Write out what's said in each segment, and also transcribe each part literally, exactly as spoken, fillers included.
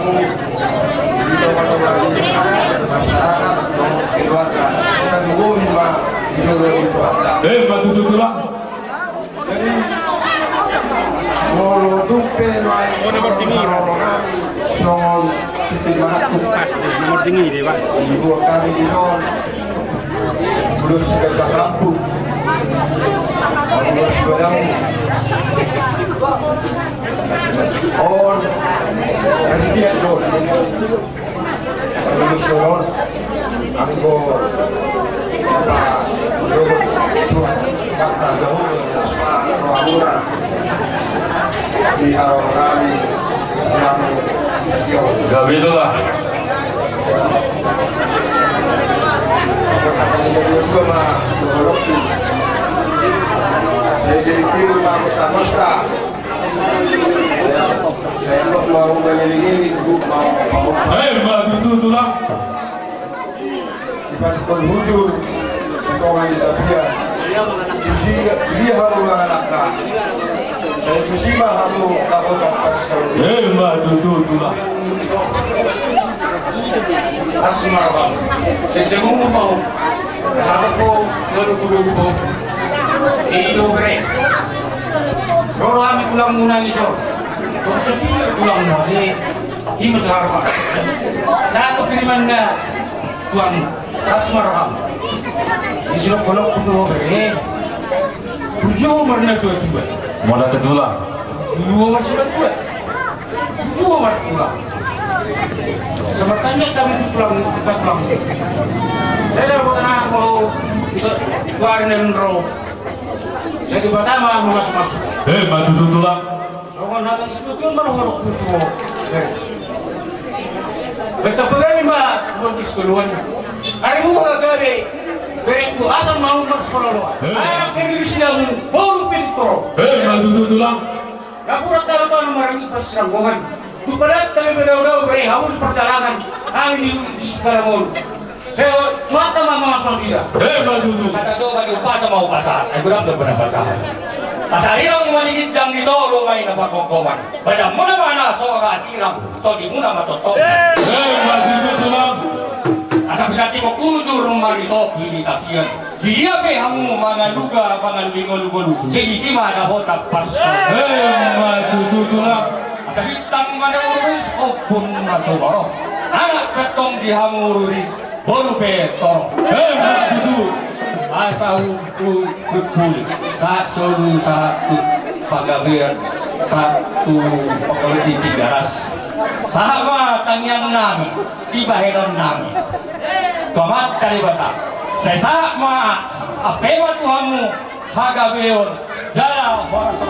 Di tonga-tonga ni masyarakat, keluarga. Kita dukung ma di tonga-tonga. Eh, ma tutu, Tulang. Jadi, molo tung pe ma songon hami, songon sititi mangku. Pas deh, nomor tinggi deh, Pak. Dibuat kami di son. Ulos si gajah rambu. Ulos si gajah rambu. On. Dari dia, on. Anggo, anggo, apa, Tuhan, kata Tuhan, asma rohamuna di haroram nami, yang, yo. Gabe, Tulang. Kata dia juga mah, Tuhan, saya jadi kiri, Pak, Mustafa. Eh, ma tutu, Tulang. Ipas kol hujur, di tonga ni tapian. Tusi dia hamu mangalangka. Sai tusi ma hamu dapot parsaulian. Eh, ma tutu, Tulang. Asmara, Bang. Ente ngomong mau. Sapa ko, lalu kudu ko. Ido bre. Kalau kami pulang munang iso. Kau sepi pulang munang. Ima tu harma. Satu kirimanna tuan Asmara. Di sini kalau kudu bre. Tujuh marna dua dua. Mau datang dulu lah. Tujuh marna dua. Dua marna dua. Sepertinya kami pulang, kita pulang. Saya mau tanya, mau ke, keluar dan roh. Jadi pertama mau masuk-masuk. Eh, ma tutu, Tulang. Songon hata situtu marhorok tutu. Eh. Betapa gari ma, belum di sekolahan. Ari muha gabe, beku asal mau mas pololoan. Eh. Anak negeri sidamu, bolu pintu. Eh, ma tutu, Tulang. Napuran talapan marangi pas sanggongan. Tupadat kami bedau-dau, bere haun perjalanan. Kami di, di segala molu. Saya mata mama masuk tidak. Eh, ma tutu. Kata coba di upasa mau pasar. Eh, kurang tuh pernah pasar. Pasar hilang mani ginjang di tolo main apa kongkongan. Badan muna mana soal sirang. Todi muna matoto. Eh, ma tutu, Tulang. Asa pinati mau kujur mani topi di tapian. Di dia pe hamu mangaluga, mangalui ngolu-ngolu. Sini si mana hota parso. Eh, ma tutu, Tulang. Asa bintang mana ururis, opun masuk baro. Anak petong di hamu ururis. Bolu pe tong. Eh, ma tutu. Asa hu, hu, hu, hu. Sa solu, sa tu pagabean, sa tu pagabean di Tigaras. Sa ma tangiang nami, sibahenon nami. Tomat kali bata. Sesa ma, ape ma tu hamu, hagabeon, jala horas.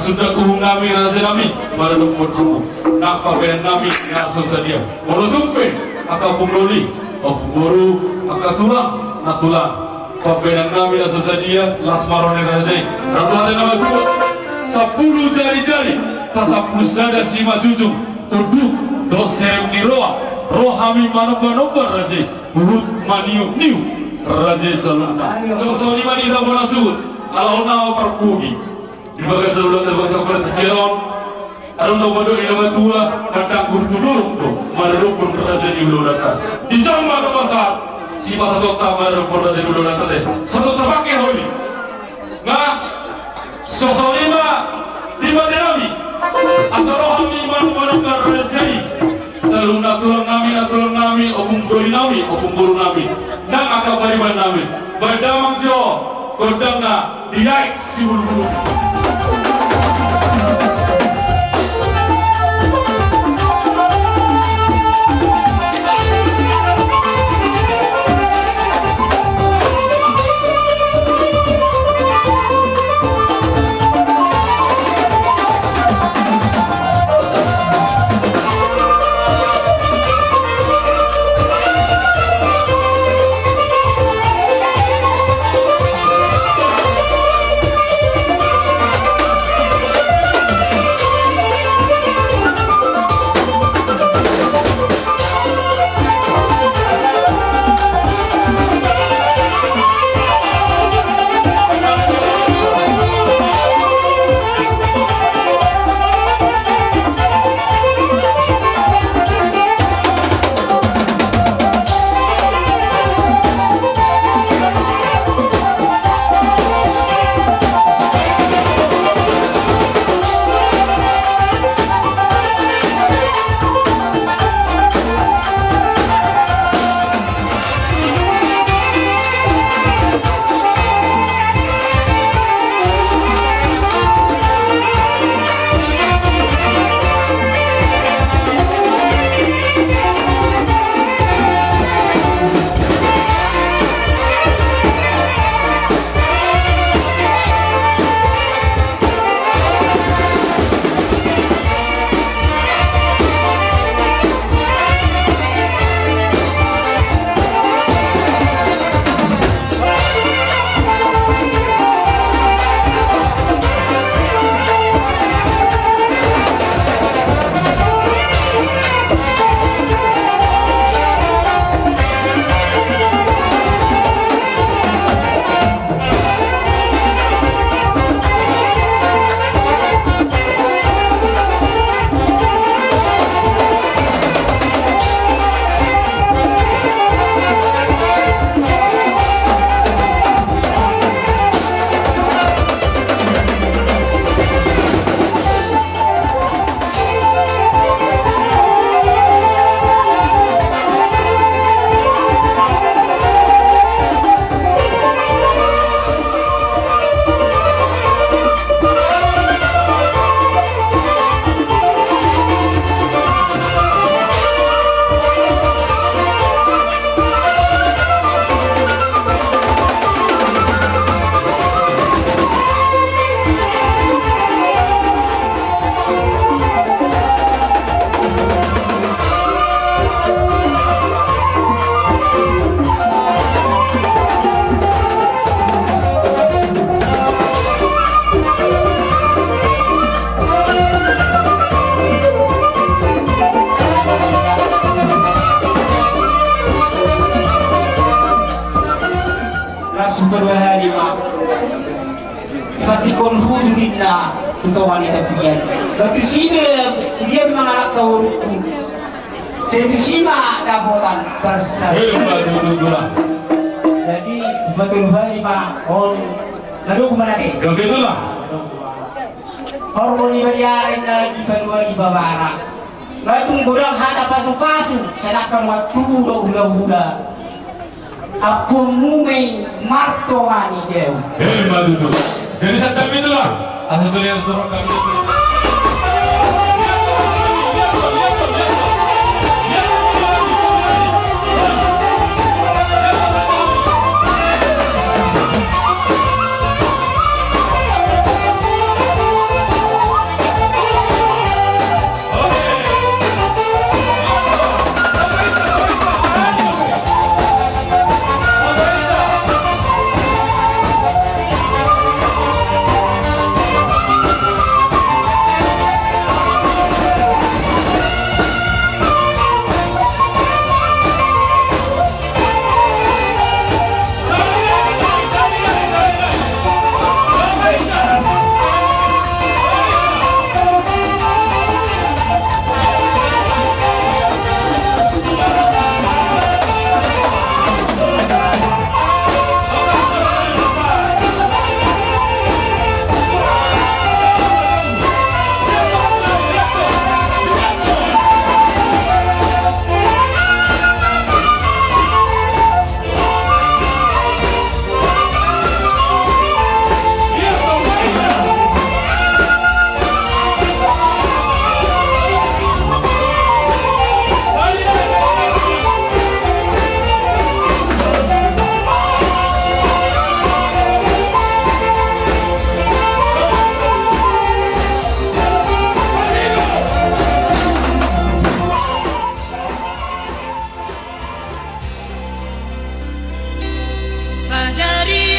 Suda uhum nami raja nami, maradophon hamu nang pambahenan nami na so sadia. Molo tung pe angka ompung doli, ompung boru, angka tulang, nantulang, pambahenan nami na so sadia, las ma roha ni raja i. Raja na matua, sampulu jari-jari, pasampulu sada simanjujung, unduk dohot serep ni roha, ro hami manomba-nomba raja i, huhut maniuk-niuk raja i saluhutna. Songon i ma di hita bona suhut, ala on na parpudi. Di bagasan ulaonta, bagasan partingkian on, adong do mandok ni na matua, mandanggur tu dolok do maradophon raja ni ulaonta. Di jam ma na pasahat, sipasahatonta maradophon raja ni ulaonta te. Sahatonta pake holi. Nga, songon i ma di pande nami. Asa ro hami manomba-nomba raja i. Saluhutna tulang nami, nantulang nami, ompung doli nami, ompung boru nami, nang angka pariban nami. Baen damang jo gondangna di Aek Sibulbulu. Langsung kedua hari, Pak. Patikon hutu ninna tu toha ni tapian. Batu sida, dia mangalangka urukku. Sentusi ma dapotan. Eh, batu tulang. Jadi, batu luhani ma on. Lalu kemana, eh? Batu tulang. Hormoni bariain lagi baru lagi babara. Latung godang hata pasu-pasu, sedangkan waktu udah hula-hula. Aku mumei marto mani jauh. Eh, batu tulang. Jadi santabi tulang. Asa sudah yang turun kami. Sadari